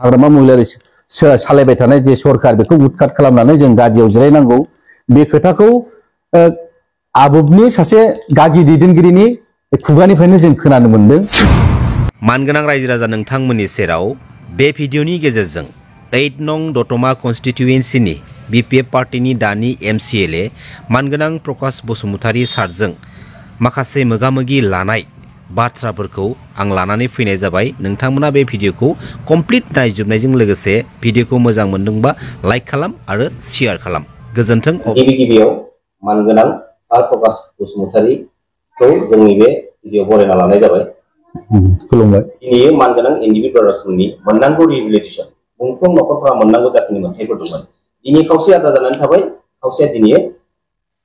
हाग्रामा महिलारि सालायबाय थानाय जे सरकार बेखौ उदखाट खालामनानै जों गादियाव जिरायनांगौ बे खोथाखौ आबुबनि सासे गागि दैदेनगिरिनि खुगानिफ्रायनो जों खोनानो मोनदों। मानगोनां रायजो राजा नोंथांमोननि सेराव बे भिडिअनि गेजेरजों 8 नं दतमा कन्स्टिट्युएन्सिनि बिपिएफ पार्टीनि दानि एमसिएलए मानगोनां प्रकाश बसुमतारी सारजों माखासे मोगामोगि लानाय बाथ्राफोरखौ आं लानानै फैनाय जाबाय। नोंथांमोना बे भिडिअखौ कमप्लिट नायजोबनायजों लोगोसे भिडिअखौ मोजां मोनदोंबा लाइक खालाम आरो शेयार खालाम। गोजोन्थों। गिबियाव मानगोनां सार प्रकाश बसुमतारीखौ जोंनि बे भिडिअ बरायना लानाय जाबाय। खुलुमबाय। दिनै मानगोनां एनडिबि ब्रादार्सनि मोननांगौ रिहेबिलिटेसन गंफ्रोम नखरफोरा मोननांगौ जाखिनि मोनथायफोर दंमोन दिनै खावसे आद्रा जानानै थाबाय, खावसेया दिनै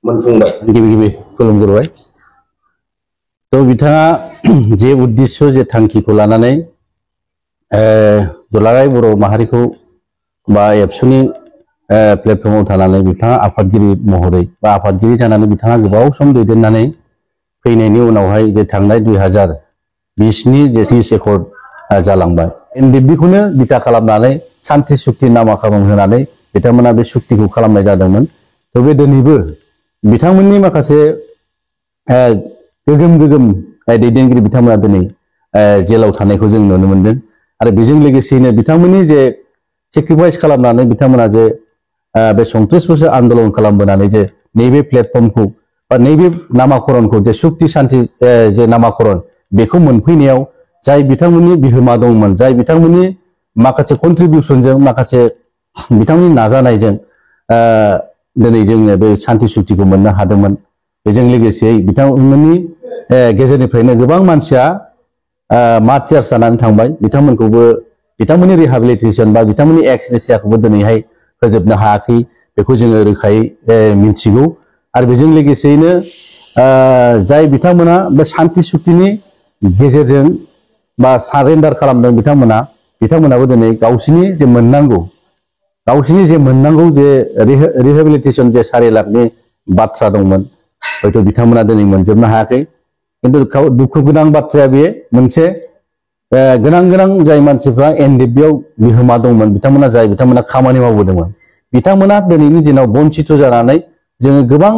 मोनफुंबाय। गिबि खुलुमग्रोबाय। थ' बिथाङा जे उद्देश्य जे थांखिखौ लानानै दुलाराय बर' माहारिखौ बा एबसुनि प्लेटफर्माव थानानै बिथाङा आफादगिरि महरै बा आफादगिरि जानानै बिथाङा गोबाव सम दैदेननानै फैनायनि उनावहाय जे थांनाय 2020नि जे पिस एकर्ड जालांबाय। एनडिएफबिखौनो बिथा खालामनानै सान्थि सुक्ति नामाकरन होनानै बिथांमोना बे सुक्तिखौ खालामनाय जादोंमोन। थ' बे दिनैबो बिथांमोननि माखासे गोगोम दैदेनगिरि बिथांमोना दिनै जेलाव थानायखौ जों नुनो मोनदों आरो बेजों लोगोसेयैनो बिथांमोननि जे सेक्रिफाइस खालामनानै बिथांमोना जे बे 37 बोसोर आन्दलन खालामबोनानै जे नैबे प्लेटफर्मखौ बा नैबे नामाकरणखौ जे सुक्ति सान्ति जे नामाकरण बेखौ मोनफैनायाव जाय बिथांमोननि बिहोमा दंमोन, जाय बिथांमोननि माखासे कन्ट्रिबिउसनजों माखासे बिथांमोननि नाजानायजों दिनै जोङो बे सान्ति सुक्तिखौ मोननो हादोंमोन। बेजों लोगोसे बिथांमोननि गेजेरनिफ्रायनो गोबां मानसिया मार्टियार्स जानानै थांबाय। बिथांमोनखौबो बिथांमोननि रिहेबिलिटेसन बा बिथांमोननि एक्सग्रेसियाखौबो दिनैहाय फोजोबनो हायाखै, बेखौ जोङो रोखायै मिथिगौ। आरो बेजों लोगोसेयैनो जाय बिथांमोना बे सान्ति सुक्तिनि गेजेरजों बा सारेन्डार खालामदों बिथांमोनाबो दिनै गावसिनि जे मोननांगौ जे रिहेबिलिटेसन जे 4 लाखनि बाथ्रा दंमोन, हयथ' बिथांमोना दिनै मोनजोबनो हायाखै। किन्तु दुखु गोनां बाथ्राया बे मोनसे गोनां जाय मानसिफ्रा एनडिएफबियाव बिहोमा दंमोन, बिथांमोना खामानि मावबोदोंमोन, बिथांमोना दिनैनि दिनाव बन्चित जानानै जोङो गोबां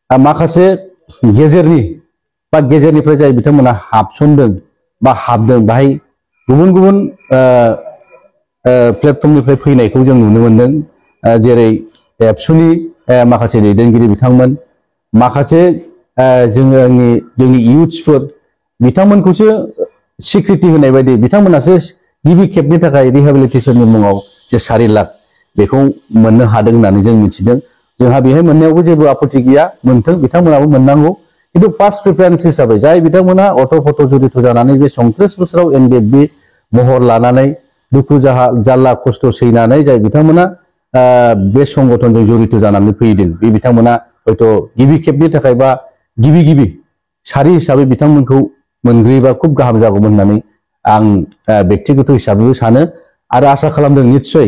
माखासे गेजेरनिफ्राय जाय बिथांमोना हाबसनदों बा हाबदों, बाहाय गुबुन प्लेटफर्मनिफ्राय फैनायखौ जों नुनो मोनदों। जेरै एबसुनि माखासे दैदेनगिरि बिथांमोन, माखासे जोंनि इयुथ्सफोर बिथांमोनखौसो स्वीकृति होनाय बायदि बिथांमोनासो गिबि खेबनि थाखाय रिहेबिलिटेसननि मुङाव जे 4 लाख बेखौ मोननो हादों होननानै जों मिथिदों। जोंहा बेहाय मोननायावबो जेबो आपत्ति गैया, मोनथों, बिथांमोनाबो मोननांगौ। किन्तु फार्स्ट प्रिफारेन्स हिसाबै जाय बिथांमोना अट' जड़ित जानानै बे 37 बोसोराव एनडिएफबि महर लानानै दुखु जारला खस्थ' सैनानै जाय बिथांमोना बे संगठनजों जड़ित जानानै फैदों, बे बिथांमोना हयथ' गिबि खेबनि थाखाय बा गिबि सारि हिसाबै बिथांमोनखौ मोनग्रोयोबा खुब गाहाम जागौमोन होननानै आं बेक्तिगत हिसाबैबो सानो आरो आसा खालामदों निस्सय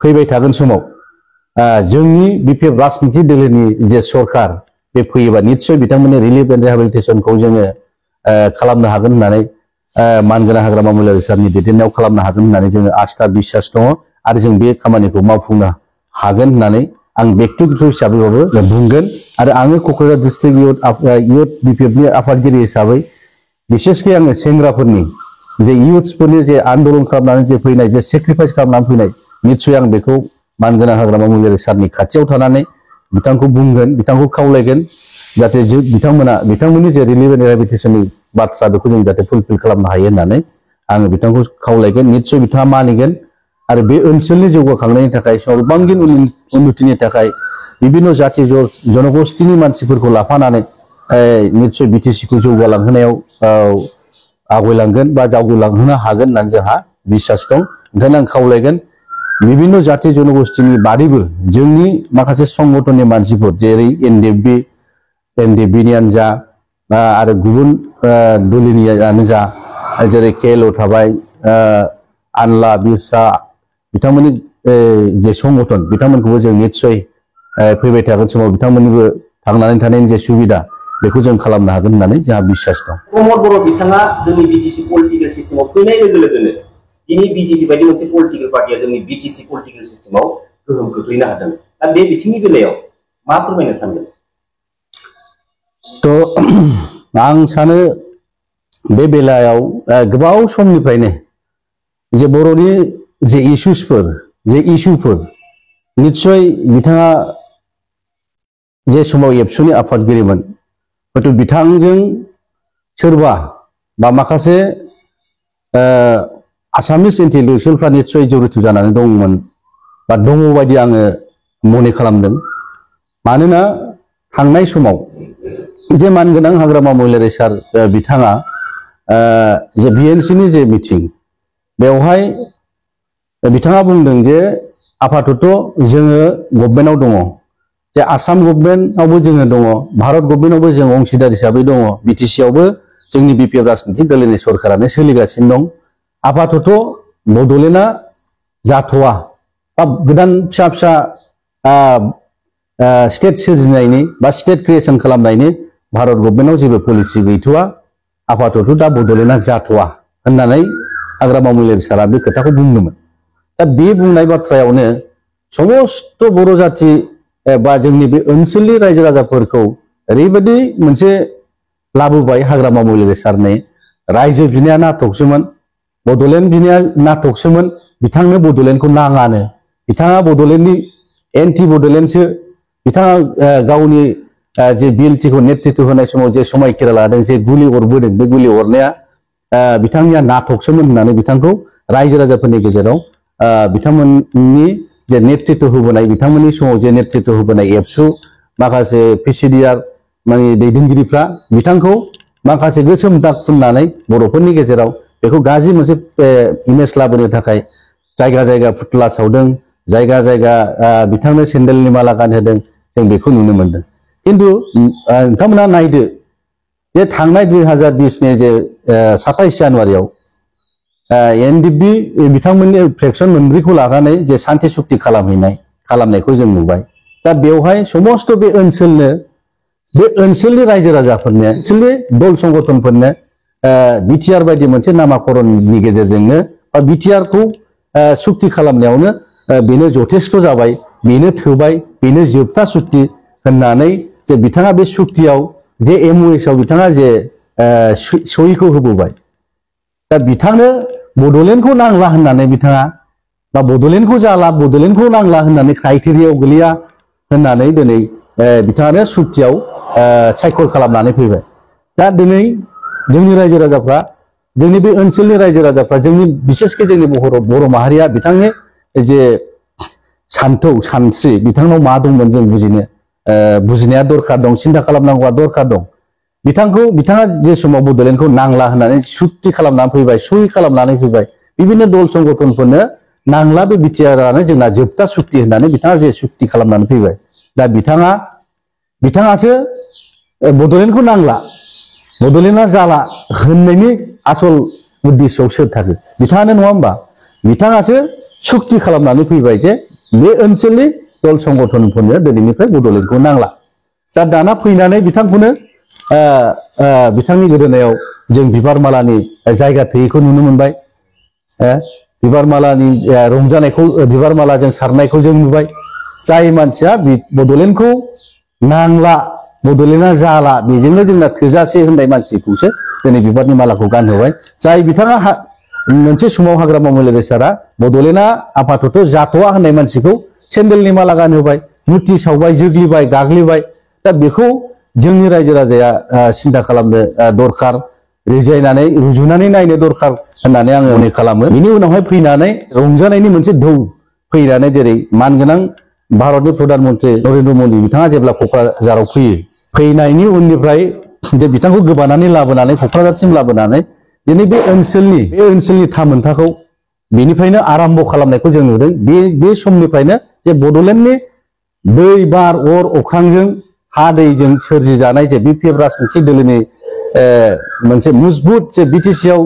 फैबाय थागोन समाव जोंनि बिपिएफ राजनिति दोलोनि जे सरकार बे फैयोबा निस्सय बिथांमोननि रिलिफ एन्ड रिहेबिलिटेसनखौ जोङो खालामनो हागोन होननानै मानगोनां हाग्रामा महिलारि सारनि दैदेननायाव खालामनो हागोन होननानै जोङो आस्था बिश्वास दङ आरो जों बे खामानिखौ मावफुंनो हागोन होननानै आं बेक्तिगत हिसाबैबाबो बुंगोन। आरो आङो क'क्राझार डिस्ट्रिक्ट इयुथ बिपिएफनि आफादगिरि हिसाबै बिसेसकै आङो सेंग्राफोरनि जे इयुथ्सफोरनि जे आन्दलन खालामनानै जे फैनाय, जे सेक्रिफाइस खालामनानै फैनाय, निस्सय आं बेखौ मानगोनां हाग्रामा महिलारि सारनि खाथियाव थानानै बिथांखौ बुंगोन, बिथांखौ खावलायगोन जाहाथे बिथांमोननि जे रिलिफ एन्ड रिहेबिलिटेसननि बाथ्रा बेखौ जों जाहाथे फुलफिल खालामनो हायो होननानै आङो बिथांखौ खावलायगोन। निस्सय बिथाङा मानिगोन आरो बे ओनसोलनि जौगाखांनायनि थाखाय, सर्बांगिन उन्नतिनि थाखाय बिभिन्न जाति जनगोष्ठीनि मानसिफोरखौ लाफानानै निस्सय बिटिसिखौ जौगालांहोनायाव आवगायलांगोन बा दावगालांहोनो हागोन होननानै जोंहा बिश्वास दं। ओंखायनो आं खावलायगोन बिभिन्न जाति जनगोष्ठीनि बादैबो जोंनि माखासे संगठननि मानसिफोर जेरै एनडिएफबिनियानो जा आरो गुबुन दलिनियानो जा, जेरै केएलअ थाबाय, आनला बिरसा, बिथांमोननि जे संगठन बिथांमोनखौबो जों निस्सय फैबाय थागोन समाव बिथांमोननिबो थांनानै थानायनि जे सुबिदा बेखौ जों खालामनो हागोन होननानै जोंहा बिश्वास दं। प्रमद बर' बिथाङा जोंनि बिटिसि पलिटिकेल सिस्टेमाव फैनाय लोगो लोगोनो दिनै बिजेपि बायदि मोनसे पलिटिकेल पार्टिया जोंनि बिटिसि पलिटिकेल सिस्टेमाव गोहोम खोख्लैनो हादों दा बे बिथिंनि बेलायाव मा फोरमायनो सानगोन? तो आं सानो बे बेलायाव गोबाव समनिफ्रायनो जे बर'नि जे इस्युफोर निश्चय बिथाङा जे समाव एबसुनि आफादगिरिमोन हयथ' बिथांजों सोरबा बा माखासे आसामिस इन्टेलेक्सुयेलफ्रा निश्चय जड़ित जानानै दंमोन बा दङ बायदि आङो मने खालामदों। मानोना थांनाय समाव जे मानगोनां हाग्रामा महिलारि सार बिथाङा जे बिएनसिनि जे मिटिं बेवहाय बिथाङा बुंदों जे आपातत जोङो गभर्नमेन्टआव दङ, जे आसाम गभर्नमेन्टआवबो जोङो दङ, भारत गभर्नमेन्टआवबो जों अंशीदार हिसाबै दङ, बिटिसि आवबो जोंनि बिपिएफ राजनितिक दलनि सरकारानो सोलिगासिनो दं। आपातत बड'लेण्डआ जाथ'वा बा गोदान फिसा फिसा स्टेट सोरजिनायनि बा स्टेट क्रिएसन खालामनायनि भारत गभर्नमेन्टआव जेबो पलिसि गैथ'वा, आपातत दा बड'लेण्डआ जाथ'वा होननानै हाग्रामा महिलारि सारा बे खोथाखौ बुंदोंमोन। दा बे बुंनाय बाथ्रायावनो समस्त बर' जाथि बा जोंनि बे ओनसोलनि रायजो राजाफोरखौ ओरैबायदि मोनसे लाबोबाय हाग्रामा महिलारि सारनि रायजो बिनाया नाटकसोमोन, बड'लेण्ड बिनाया नाटकसोमोन, बिथांनो बड'लेण्डखौ नाङानो, बिथाङा बड'लेण्डनि एन्टि बड'लेण्डसो, बिथाङा गावनि जे बिएलटिखौ नेतृत्व होनाय समाव जे समायखिरा लादों, जे गुलि अरबोदों, बे गुलि अरनाया बिथांनिया नाटकसोमोन होननानै बिथांखौ रायजो राजाफोरनि गेजेराव बिथांमोननि जे नेतृत्व होबोनाय, बिथांमोननि समाव जे नेतृत्व होबोनाय एबसु माखासे पिसिडिआर माने दैदेनगिरिफ्रा बिथांखौ माखासे गोसोम दाग फुननानै बर'फोरनि गेजेराव बेखौ गाज्रि मोनसे इमेज लाबोनो थाखाय जायगा जायगा फुथुला सावदों, जायगा जायगा बिथांनो सेन्देलनि माला गानहोदों, जों बेखौ नुनो मोनदों। खिन्थु नोंथांमोना नायदो जे थांनाय 2020नि जे 27 जानुवारियाव एनडिएफबि बिथांमोननि फ्रेक्सन मोनब्रैखौ लानानै जे सान्थि सुक्ति खालामनायखौ जों नुबाय। दा बेवहाय समस्त बे ओनसोलनि रायजो राजाफोरनो, ओनसोलनि दल संगठनफोरनो बिटिआर बायदि मोनसे नामाकरणनि गेजेरजोंनो बा बिटिआरखौ सुक्ति खालामनायावनो बेनो जथेस्थ जाबाय, बेनो थोबाय, बेनो जोबथा सुक्ति होननानै जे बिथाङा बे सुक्तियाव जे एमअएसआव बिथाङा जे सहिखौ होबोबाय। दा बिथांनो बड'लेण्डखौ नांला होननानै बिथाङा बा बड'लेण्डखौ जाला, बड'लेण्डखौ नांला होननानै क्राइटेरियायाव गोलैया होननानै दिनै बिथाङानो सुक्तियाव सायखर खालामनानै फैबाय। दा दिनै जोंनि रायजो राजाफ्रा, जोंनि बे ओनसोलनि रायजो राजाफ्रा, जोंनि बिसेसके जोंनि बर' माहारिया बिथांनि जे सानस्रि बिथांनाव मा दंमोन जों बुजिनाया दरखार दं, सिन्था खालामनांगौआ दरखार दं। बिथाङा जे समाव बड'लेण्डखौ नांला होननानै सुक्ति खालामनानै फैबाय, सहि खालामनानै फैबाय, बिभिन्न दल संगठनफोरनो नांला, बे बिटिआरानो जोंना जोबथा सुक्ति होननानै बिथाङा जे सुक्ति खालामनानै फैबाय। दा बिथाङासो बड'लेण्डखौ नांला, बड'लेण्डआ जाला होननायनि आसल उद्देश्यआव सोर थाखो? बिथाङानो नङा होमबा? बिथाङासो सुक्ति खालामनानै फैबाय जे बे ओनसोलनि दल संगठनफोरनो दिनैनिफ्राय बड'लेण्डखौ नांला। दा दाना फैनानै बिथांखौनो बिथांनि गोदोनायाव जों बिबार मालानि जायगा थोयैखौ नुनो मोनबाय। बिबार मालानि रंजानायखौ, बिबार मालाजों सारनायखौ जों नुबाय। जाय मानसिया बड'लेण्डखौ नांला, बड'लेण्डआ जाला, बेजोंनो जोंना थोजासे होननाय मानसिखौसो दिनै बिबारनि मालाखौ गानहोबाय। जाय बिथाङा मोनसे समाव हाग्रामा महिलारि सारा बड'लेण्डआ आपातत जाथ'वा होननाय मानसिखौ सेन्देलनि माला गानहोबाय, मुर्ति सावबाय, जोग्लिबाय, गाग्लिबाय। दा बेखौ जोंनि रायजो राजाया सिन्था खालामनो दरखार, रुजुनानै नायनो दरखार होननानै आङो मने खालामो। बिनि उनावहाय फैनानै रंजानायनि मोनसे ढौ फैनानै, जेरै मानगोनां भारतनि प्रधान मन्त्रि नरेन्द्र मदि बिथाङा जेब्ला क'क्राझाराव फैनायनि उननिफ्राय जे बिथांखौ गोबानानै लाबोनानै क'क्राझारसिम लाबोनानै दिनै बे ओनसोलनि थामोनथाखौ बेनिफ्रायनो आराम्भ खालामनायखौ जों नुदों। बे समनिफ्रायनो जे बड'लेण्डनि दै, बार, अर, अख्रांजों, हा दैजों सोरजिजानाय जे बिपिएफ राजनितिक दोलोनि मोनसे मजबुत जे बिटिसिआव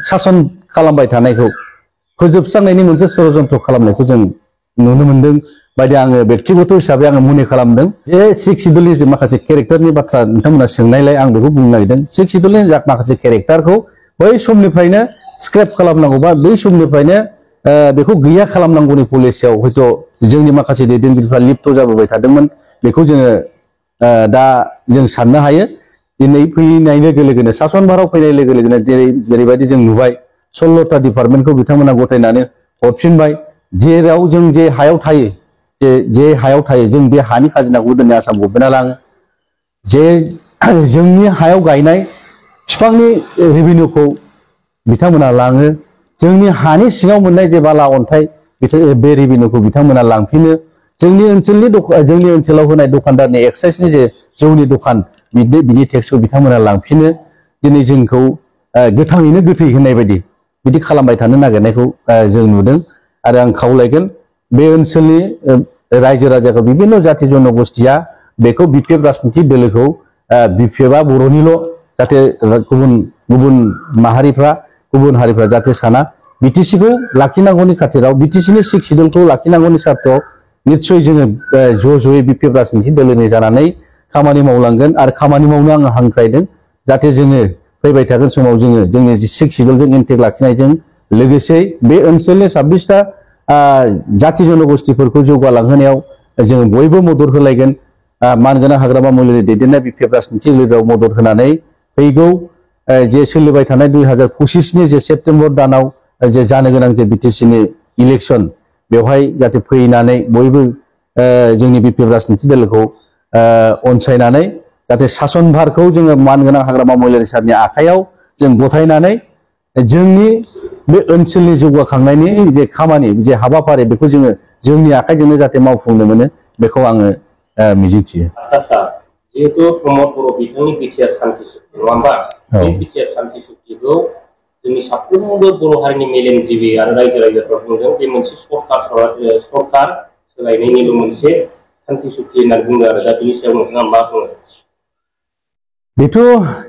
सासन खालामबाय थानायखौ फोजोबस्रांनायनि मोनसे षड़यन्त्र खालामनायखौ जों नुनो मोनदों बायदि आङो बेक्तिगत हिसाबै आङो मने खालामदों। जे सिक्स सिडुलनि जे माखासे केरेक्टारनि बाथ्रा नोंथांमोना सोंनायलाय आं बेखौ बुंनो नागिरदों। सिक्स सिडुलनि माखासे केरेक्टारखौ बै समनिफ्रायनो स्क्रेप खालामनांगौबा बै समनिफ्रायनो बेखौ गैया खालामनांगौनि पलिसियाव हयथ' जोंनि माखासे दैदेनगिरिफ्रा लिप्त जाबोबाय थादोंमोन बेखौ जोङो दा जों साननो हायो दिनै फैनाय लोगो लोगोनो शासन भाराव फैनाय लोगो लोगोनो जेरैबायदि जों नुबाय 16टा डिपार्टमेन्टखौ बिथांमोना गथायनानै हरफिनबाय जेराव जों जे हायाव थायो जे हायाव थायो जों बे हानि खाजोनाखौ दिनै आसाम गभर्नमेन्टआ लाङो जे जोंनि हायाव गायनाय बिफांनि रेभिनिउखौ बिथांमोना लाङो जोंनि हानि सिङाव मोननाय जे बाला अन्थाइ बे रेभिनिउखौ बिथांमोना लांफिनो जोंनि ओनसोलाव होनाय दखानदारनि एक्साइसनि जे जौनि दखान बिनि टेक्सखौ बिथांमोना लांफिनो दिनै जोंखौ गोथाङैनो गोथै होननाय बायदि बिदि खालामबाय थानो नागिरनायखौ जों नुदों आरो आं खावलायगोन बे ओनसोलनि रायजो राजाखौ बिभिन्न जाति जनगोष्ठीया बेखौ बिपिएफ राजनिति दोलोखौ बिपिएफआ बर'निल' जाहाथे गुबुन माहारिफ्रा गुबुन हारिफ्रा जाहाथे साना बिटिसिखौ लाखिनांगौनि खाथिराव बिटिसिनि सिक्स सिडिउलखौ लाखिनांगौनि सार्थआव निस्सय जोङो ज'यै बिपिएफ राजनिति दोलोनि जानानै खामानि मावलांगोन आरो खामानि मावनो आङो हांख्रायदों जाहाथे जोङो फैबाय थागोन समाव जोङो जोंनि सिक्स सिडिउलजों इन्टेक लाखिनायजों लोगोसे बे ओनसोलनि 26टा जाति जनगोष्ठीफोरखौ जौगालांहोनायाव जोङो बयबो मदद होलायगोन मानगोनां हाग्रामा मुलुगनि दैदेननाय बिपिएफ राजनिति दोलोआव मदद होनानै फैगौ जे सोलिबाय थानाय 2025नि जे सेप्तेम्बर दानाव जे जानो गोनां जे बिटिसिनि इलेक्सन बेवहाय जाहाथे फैनानै बयबो जोंनि बिपिएफ राजनिति दोलोखौ अनसायनानै जाहाथे शासन भारखौ जोङो मानगोनां हाग्रामा महिलारि सारनि आखायाव जों गथायनानै जोंनि बे ओनसोलनि जौगाखांनायनि जे खामानि जे हाबाफारि बेखौ जोङो जोंनि आखाइजोंनो जाहाथे मावफुंनो मोनो बेखौ आङो मिजिंथियो। आदसा जिहेतु प्रमद बर' बिथांनि बिटिआर सान्थि सुक्ति नङा होमबा बे बिटिआर सान्थि सुक्तिखौ जोंनि साफ्रोमबो बर' हारिनि मेलेमजिबि आरो रायजो राजाफ्रा बुंदों बे मोनसे सरखार सोलायनायनिल' मोनसे सान्थि सुक्ति होननानै बुंदों आरो दा बिनि सायाव नोंथाङा मा बुङो? बेथ'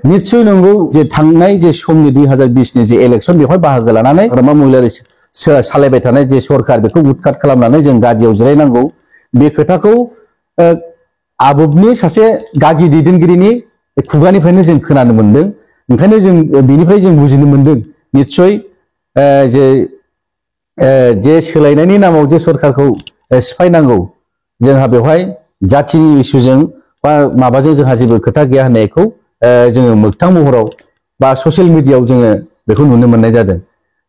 निस्सय नंगौ जे थांनाय जे समनि 2020नि जे इलेक्सन बेवहाय बाहागो लानानै हाग्रामा महिलारि सालायबाय थानाय जे सरखार बेखौ उदखाट खालामनानै जों गादियाव जिरायनांगौ बे खोथाखौ आबुबनि सासे गागि दैदेनगिरिनि खुगानिफ्रायनो जों खोनानो मोनदों ओंखायनो जों बेनिफ्राय जों बुजिनो मोनदों निस्सय जे सोलायनायनि नामाव जे सरखारखौ सिफायनांगौ जोंहा बेवहाय जाथिनि इसुजों बा माबाजों जोंहा जेबो खोथा गैया होननायखौ जोङो मोगथां महराव बा ससियेल मिडियायाव जोङो बेखौ नुनो मोननाय जादों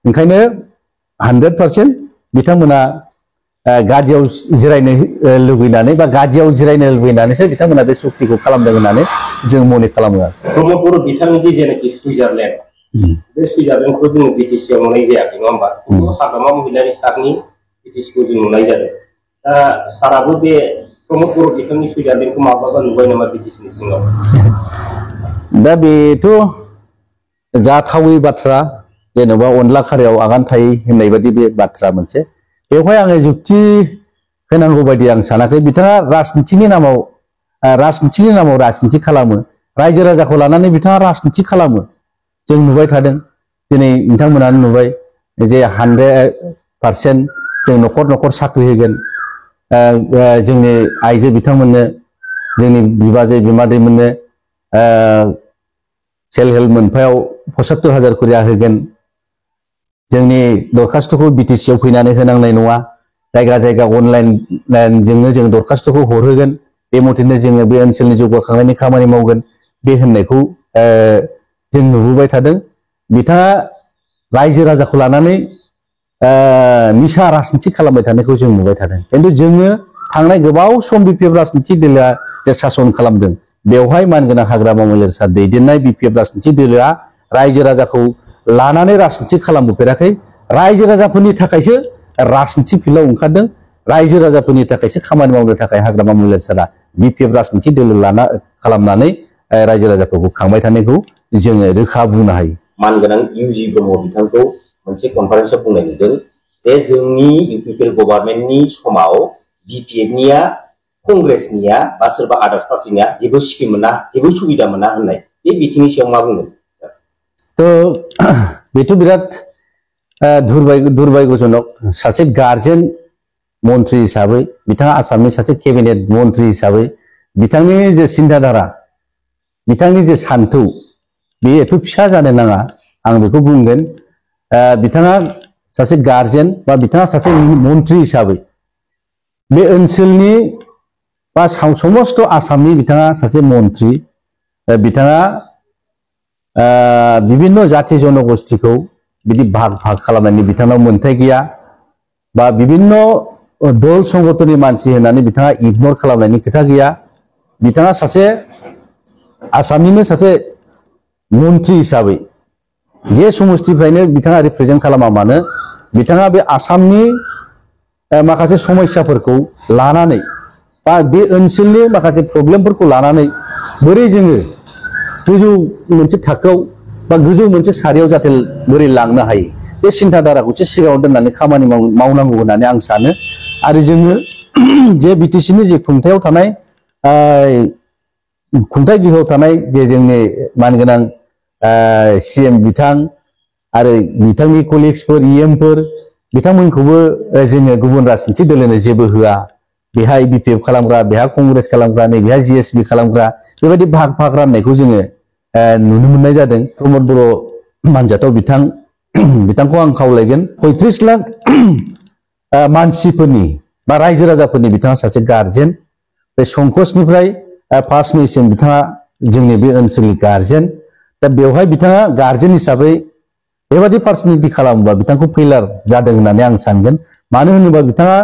ओंखायनो 100% बिथांमोना गादियाव जिरायनो लुबैनानै बा गादियाव जिरायनो लुबैनानैसो बिथांमोना बे सुक्तिखौ खालामदों होननानै जों मने खालामो आरो प्रमद बर' बिथांनि जेनाखि सुइजारलेण्ड बे सुइजारलेण्डखौ जोङो बिटिसिआव नुनाय जायाखै नङा होमबा हाग्रामा महिलारि सारनि बिटिसिखौ जों नुनाय जादों दा साराबो बे प्रमद बर' बिथांनि सुइजारलेण्डखौ माब्लाबा नुबाय नामा बिटिसिनि सिङाव? दा बेथ' जाथावै बाथ्रा जेनेबा अनला खारियाव आगान थायै होननाय बायदि बे बाथ्रा मोनसे बेवहाय आङो जुक्ति होनांगौ बायदि आं सानाखै बिथाङा राजनितिनि नामाव राजनिति खालामो रायजो राजाखौ लानानै बिथाङा राजनिति खालामो जों नुबाय थादों दिनै नोंथांमोनानो नुबाय जे 100% जों न'खर न'खर साख्रि होगोन जोंनि आइजो बिथांमोननो जोंनि बिबाजै बिमादैमोननो सेल्फ हेल्प मोनफायाव 75,000 करिया होगोन जोंनि दरखास्त'खौ बिटिसिआव फैनानै होनांनाय नङा जायगा जायगा अनलाइनजोंनो जों दरखास्त'खौ हरहोगोन बे मथेनो जोङो बे ओनसोलनि जौगाखांनायनि खामानि मावगोन बे होननायखौ जों नुबोबाय थादों बिथाङा रायजो राजाखौ लानानै मिसा राजनिति खालामबाय थानायखौ जों नुबाय थादों खिन्थु जोङो थांनाय गोबाव सम बिपिएफ राजनिति दोलोआ जे सासन खालामदों बेवहाय मानगोनां हाग्रामा महिलारि सार दैदेननाय बिपिएफ राजनिति दोलोआ रायजो राजाखौ लानानै राजनिति खालामबोफेराखै रायजो राजाफोरनि थाखायसो राजनिति फिल्डआव ओंखारदों रायजो राजाफोरनि थाखायसो खामानि मावनो थाखाय हाग्रामा महिलारि सारा बिपिएफ राजनिति दोलो खालामनानै रायजो राजाफोरखौ खांबाय थानायखौ जोङो रोखा बुंनो हायो। मानगोनां इउजि ब्रह्म बिथांखौ मोनसे कनफारेन्सआव बुंनाय नुदों जे जोंनि इउपिपिएल गभर्नमेन्टनि समाव बिपिएफनिया कंग्रेसनिया बा सोरबा आदार्स पार्टिनिया जेबो स्किम मोना जेबो सुबिदा मोना होननाय बे बिथिंनि सायाव मा बुंगोन? बेथ' बिराद दुर्भाग्यजनक सासे गार्जेन मन्त्रि हिसाबै बिथाङा आसामनि सासे केबिनेट मन्त्रि हिसाबै बिथांनि जे सिन्ताधारा बिथांनि जे सान्थौ बे एथ' फिसा जानो नाङा आं बेखौ बुंगोन बिथाङा सासे गार्जेन बा बिथाङा सासे मन्त्रि हिसाबै बे ओनसोलनि बा समस्त आसामनि बिथाङा सासे मन्त्रि बिथाङा विभिन्न जाति जनगोष्ठीखौ बिदि भाग भाग खालामनायनि बिथांनाव मोन्थाय गैया बा विभिन्न दल संगठननि मानसि होननानै बिथाङा इगनर खालामनायनि खोथा गैया बिथाङा सासे आसामनिनो सासे मन्त्रि हिसाबै जे समस्तिनिफ्रायनो बिथाङा रिप्रेजेन्ट खालामा मानो बिथाङा बे आसामनि माखासे समस्याफोरखौ लानानै बा बे ओनसोलनि माखासे प्रब्लेमफोरखौ लानानै बोरै जोङो गोजौ मोनसे थाखोआव बा गोजौ मोनसे सारियाव जाहाथे बोरै लांनो हायो बे सिन्थाधाराखौसो सिगाङाव दोननानै खामानि मावनांगौ होननानै आं सानो आरो जोङो जे बिटिसिनि जे खुंथायाव थानाय खुंथाय गोहोआव थानाय जे जोंनि मानगोनां CM बिथां आरो बिथांनि कलिग्सफोर EMफोर बिथांमोनखौबो जोङो गुबुन राजनीति दोलोनो जेबो होआ बेहाय BPF खालामग्रा बेहा कंग्रेस खालामग्रा नै बेहा GSP खालामग्रा बेबायदि भाग भाग राननायखौ जोङो नुनो मोननाय जादों प्रमद बर' मानजाथाव बिथांखौ आं खावलायगोन 35 लाख मानसिफोरनि बा रायजो राजाफोरनि बिथाङा सासे गार्जेन बे संकसनिफ्राय पार्सनिसिम बिथाङा जोंनि बे ओनसोलनि गार्जेन दा बेवहाय बिथाङा गार्जेन हिसाबै बेबादि पार्सनेलिटि खालामोबा बिथांखौ फेलार जादों होननानै आं सानगोन मानो होनोबा बिथाङा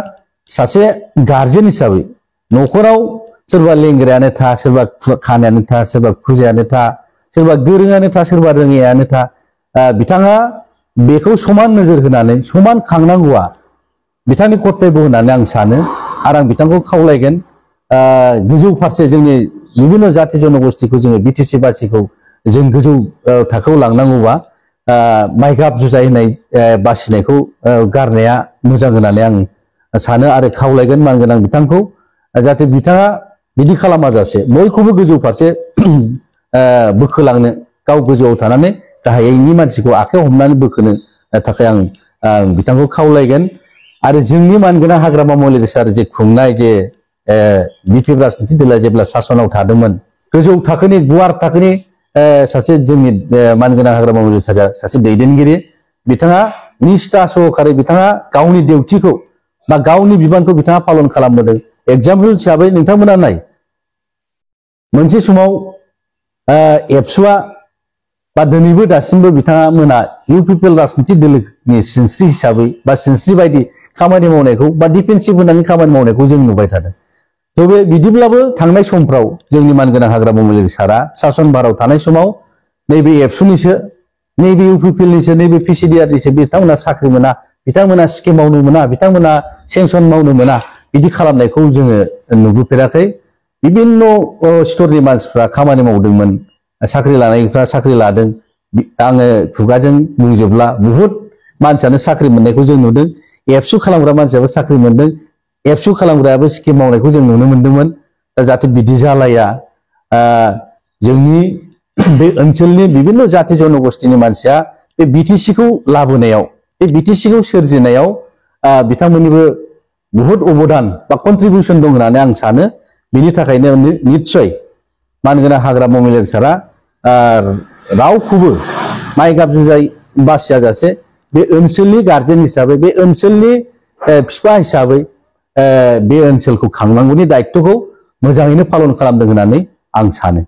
सासे गार्जेन हिसाबै न'खराव सोरबा लेंग्रायानो था सोरबा खानायानो था सोरबा खुजायानो था सोरबा गोरोङानो था सोरबा रोङैयानो था बिथाङा बेखौ समान नोजोर होनानै समान खांनांगौआ बिथांनि कर्तब्य होननानै आं सानो आरो आं बिथांखौ खावलायगोन गोजौ फारसे जोंनि विभिन्न जाति जनगोष्ठीखौ जोङो बिटिसि बासिखौ जों गोजौ थाखोआव लांनांगौबा माइ गाब जुजाय होननाय बासिनायखौ गारनाया मोजां होननानै आं सानो आरो खावलायगोन मानगोनां बिथांखौ जाहाथे बिथाङा बिदि खालामाजासे बयखौबो गोजौ फारसे बोखोलांनो गाव गोजौआव थानानै गाहायनि मानसिखौ आखायाव हमनानै बोखोनो थाखाय आं बिथांखौ खावलायगोन आरो जोंनि मानगोनां हाग्रामा महिला सार जे खुंनाय जे BPF राजनीति दोला जेब्ला सासनाव थादोंमोन गोजौ थाखोनि गुवार थाखोनि सासे जोंनि मानगोनां हाग्रामा महिला सारा सासे दैदेनगिरि बिथाङा निष्ठा सहकारै बिथाङा गावनि डिउटिखौ बा गावनि बिबानखौ बिथाङा पालन खालामबोदों एग्जाम्पल हिसाबै नोंथांमोना नाय मोनसे समाव एबसुआ बा दिनैबो दासिमबो बिथाङा मोना UPPL राजनीति दोलोनि सिनस्रि हिसाबै बा सिनस्रि बायदि खामानि मावनायखौ बा डिफेन्सिभ होनानै खामानि मावनायखौ जों नुबाय थादों थ' बे बिदिब्लाबो थांनाय समफ्राव जोंनि मानगोनां हाग्रामा महिला सारा सासन भाराव थानाय समाव नैबे एबसुनिसो नैबे UPPLनिसो नैबे PCDRनिसो बिथांमोना साख्रि मोना बिथांमोना स्किम मावनो मोना बिथांमोना सेंसन मावनो मोना बिदि खालामनायखौ जोङो नुबोफेराखै विभिन्न स्तरनि मानसिफ्रा खामानि मावदोंमोन साख्रि लानायफ्रा साख्रि लादों आङो खुगाजों बुंजोबला बुहुत मानसियानो साख्रि मोननायखौ जों नुदों एबसु खालामग्रा मानसियाबो साख्रि मोनदों एबसु खालामग्रायाबो स्किम मावनायखौ जों नुनो मोन्दोंमोन दा जाहाथे बिदि जालाया जोंनि बे ओनसोलनि विभिन्न जाति जनगोष्ठीनि मानसिया बे बिटिसिखौ लाबोनायाव बे बिटिसिखौ सोरजिनायाव बिथांमोननिबो बुहुत अबदान बा कन्ट्रिबिउसन दं होननानै आं सानो बिनि थाखायनो निस्सय मानगोनां हाग्रामा महिला सारा रावखौबो माइ गाब जुजाय बासियाजासे बे ओनसोलनि गार्जेन हिसाबै बे ओनसोलनि बिफा हिसाबै बे ओनसोलखौ खांनांगौनि दायित्वखौ मोजाङैनो पालन खालामदों होननानै आं सानो